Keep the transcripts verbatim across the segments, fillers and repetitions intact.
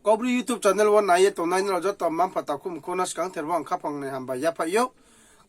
Kaubru YouTube channel wo nai ye tongnai nrao joto mma-mpha takhu mkhu no skangther wo ang khaphang ni hambai yaphaih ou.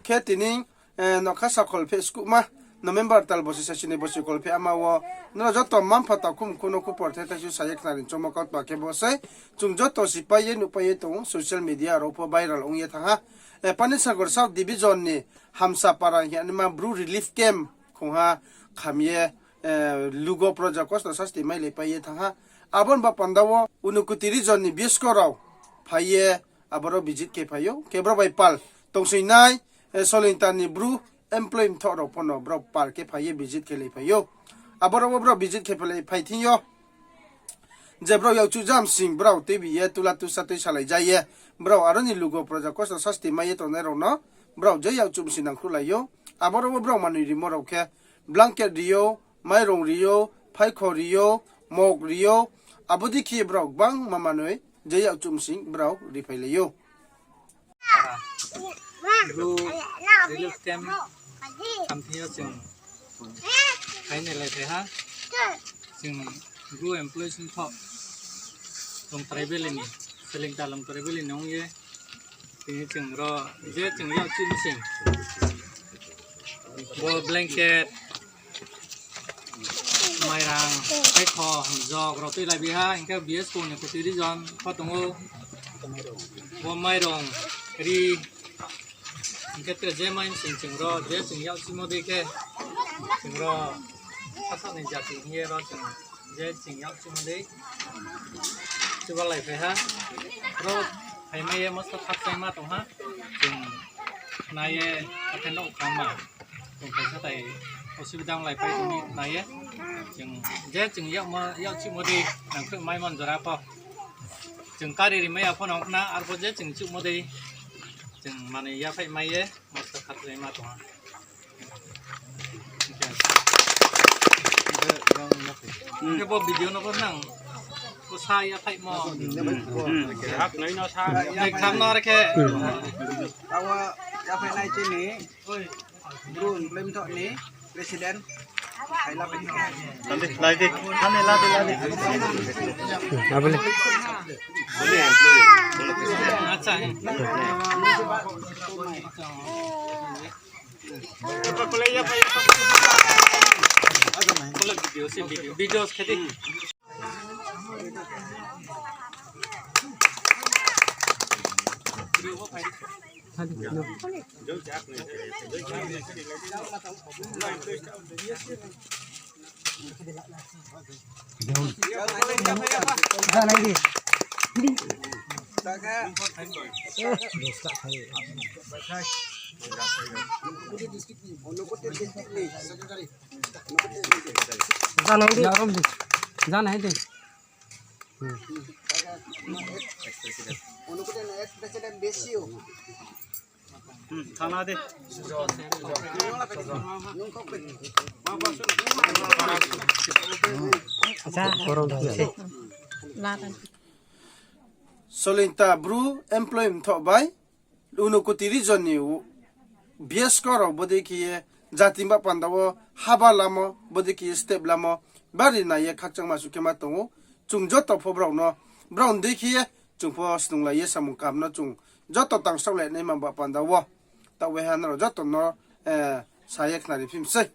Khe tini, eh, nokha sakhol pheh skuhma, November tal bosi sasi ni bosi kol pheh ama wo, nrao joto mma-mpha takhu mkhu no khupor thai thai su sa ye khnari choungmo kautma khe bo sei, chung joto sipai ye nuhpai ye tong ou, social media rao pho viral ong ye thanng ha. Eh, Panisagar South Division ni Hamsapara hing ye naima Bru Relief Camp khongha kham ye, eh, lugo proja kosto sasti mailaipai ye thanng ha. Abo ni ba panda wo Unakoti region ni bsku rao phai ye aboro visit khe phai ou. Khe brao bai pal tongsoinai, eh, Solingta ni Bru employee mthoh rao pho no brao pal khe phai ye visit khe laiphai ou. Aboro wo brao visit khe phailai phai thing yo je brao yakchuh jam sing brao tuibi ye tula tusa tui salai ja ye, brao aro ni lugo proja kosto sasti mai ye tongnai rao no brao je yakchuh msing nangkhruhlai ou. Aboro wo brao manoi rimo rao khe blanket ri ou, mairong ri ou, phaikho ri ou, mok ri ou, abo dei khe brao gbangma manoi je yakchuh msing brao riphailai ou. Bru Relief Camp khamthing yo chung phai nai lai phai ha. Chung Bru employees mthoh Longtrai Valley ni, Solingta Longtrai Valley ni ong ye, tini chung ro je chung yakchuh msing bo blanket, mairang, phaikho, jog rao tuilai bi ha, hing khe B S K ni Unakoti region pho tong ou. Bo mairong, ri, hing khe tre je mai msing chung ro, je chung yakchuhmo dei khe, chung ro, sasa ni jati hing ye ro chung, je chung yakchuhmo dei, chuba lai phai ha, ro, phaimai ye mosto khakchangma tong ha, chung nai ye, akhe nouh khangma, chung phaisa tai osubida onglai pai tong nai ye, chung, je chung yakmo, yakchuhmo dei, nangkhruh maimo jora pho. Chung kari rimai ya pho nang khna, arpho je chung chuhmo dei, chung manoi yaphaih mai ye, mosto khakchangma tong ha. Khe bo video no pho nang, bo sa yaphaihmo. Hak noi no sa. Nai kham no ar khe. Taoh wo yaphaihnai chini Bru employee mthoh ni president. Lai di, lai di, lai di. Abo le. Acha. Video, video, video khe di. Jana hai di. Jana hai di. Hmm. Thana de. Acha, korom se. Solingta Bru employee mthoh bai Unakoti region ni u-, B S K rao bodei khe ye jati ba panda wo haba lamo, bodei khe ye step lamo, bari nai ye khakchangma su khe ma tong ou. Chung joto pho brao no, brao ni dei khe ye, chung pho snunglai ye samung kaham no chung joto tangsaolai naima ba panda wo. Taoh waiha nrao joto no, eh, sa ye khnari phim sei.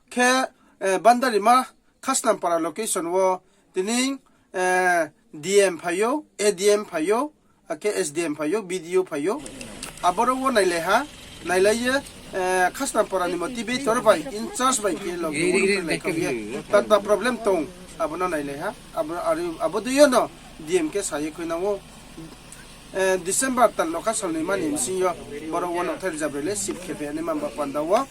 Khe, eh, Bandarima Khasnampara location wo tini, eh, D M phai ou, A D M phai ou, akhe S D M phai ou, B D O phai ou. Aboro wo nailai ha, nailai ye, eh, Khasnampara ni motivator bai, in-charge bai khe loge wo nuhkhlai ye. Tata problem tong, abo no nailai ha. Abo, ari, abo dei yo no D M khe sa ye khuinang ou. Eh, December tal nokha salnoi mani bsing yo, boro wo nothai rijab rele sip khe phe naima ba panda wo,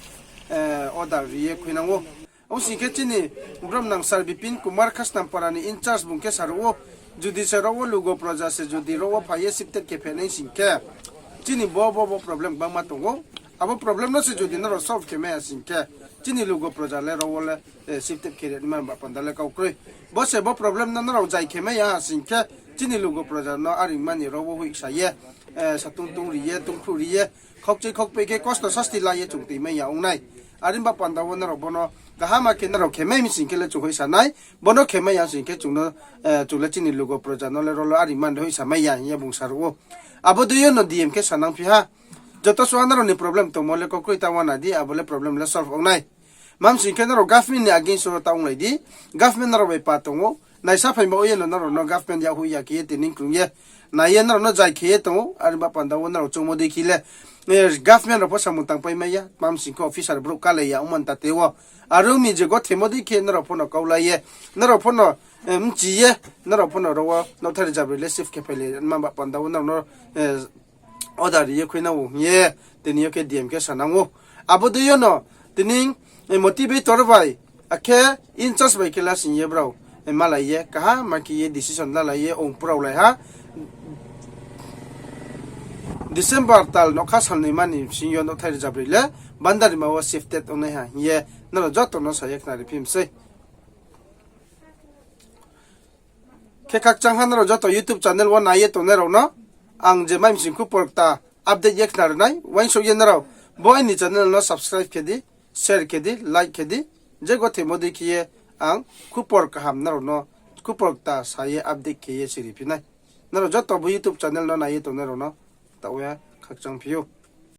eh, order ri ye khuinang ou. Ong sing khe chini bromnang Sir Bipin Kumar Khasnampara ni in-charge bung khe sa rao ou, judi se rao wo lugo proja se judi rao wo phai ye sifted khe phe nai sing khe, chini bo, bo, bo problem gbangma tong ou. Abo problem no se judi nrao solve khe mai ya sing khe, chini lugo proja le rao wo le, eh, sifted khe ri naima ba panda le kau kroi. Bo se bo problem no nrao jai khe mai ya sing khe, chini lugo proja no aring mani rao wo hoihsa ye, eh, satung tung ri ye, tungkhruh ri ye, khokchoi khokpei khe kosto sasti la ye chung tui mai ya ong nai. Aring ba panda wo nrao bo no Kaham khe nrao khemai mi sing khe le chung hoihsa nai, bo no khemai ya sing khe chung no, chung le chini lugo proja no le rolo ari man de hoihsa mai ya hing ye bung sa ruh ou. Abo dei yo no D M khe sa nang phi ha. Joto suh ha nrao ni problem tongmo le kokroi ta uana di, abo le problem le solve ong nai. Mam sing khe nrao government ni against wo ta onglai di, government nrao bai pa tong ou, naisa phaima o ye no nrao no government yakhoih ya khe ye tini krung ye, nai ye nrao no jai khe ye tong ou, are ba panda wo nrao choungmo dei khe le, government rao pho samung tangpai mai ya, mam sing khe officer brouh kalai ya ongman ta te wo. Are ong mi je gothemo dei khe nrao pho no kaulai ye, nrao pho no, mchi ye, nrao pho no ro wo nouhthai rzabri le shift khe phailai ma ba panda wo nrao no, order ri ye khuinang ou hing ye, tini yo khe D M khe sa nang ou. Abo dei yo no, tini, motivator bai, akhe in-charge bai khe lasing ye brao, malai ye, kaham khe ye decision lalai ye ong puraolai ha. December tal nougkha salnoi mani bsing yo nouhthai rzabri le Bandarima wo shifted ongnai ha hing ye nrao joto no sa ye khnari phi mi sei. Khe khakchang ha nrao joto YouTube channel wo nai ye tongnai rao no, ang je mai msing khupor kta update ye khnari nai, uaingsouh ye nrao bo aini channel no subscribe khe di, share khe di, like khe di, je gothemo dei khe ye ang khupor kaham nrao no khupor kta sa ye update khe ye siri phi nai. Nrao joto bo YouTube channel no nai ye tongnai rao no taoh ye khakchang phi ou.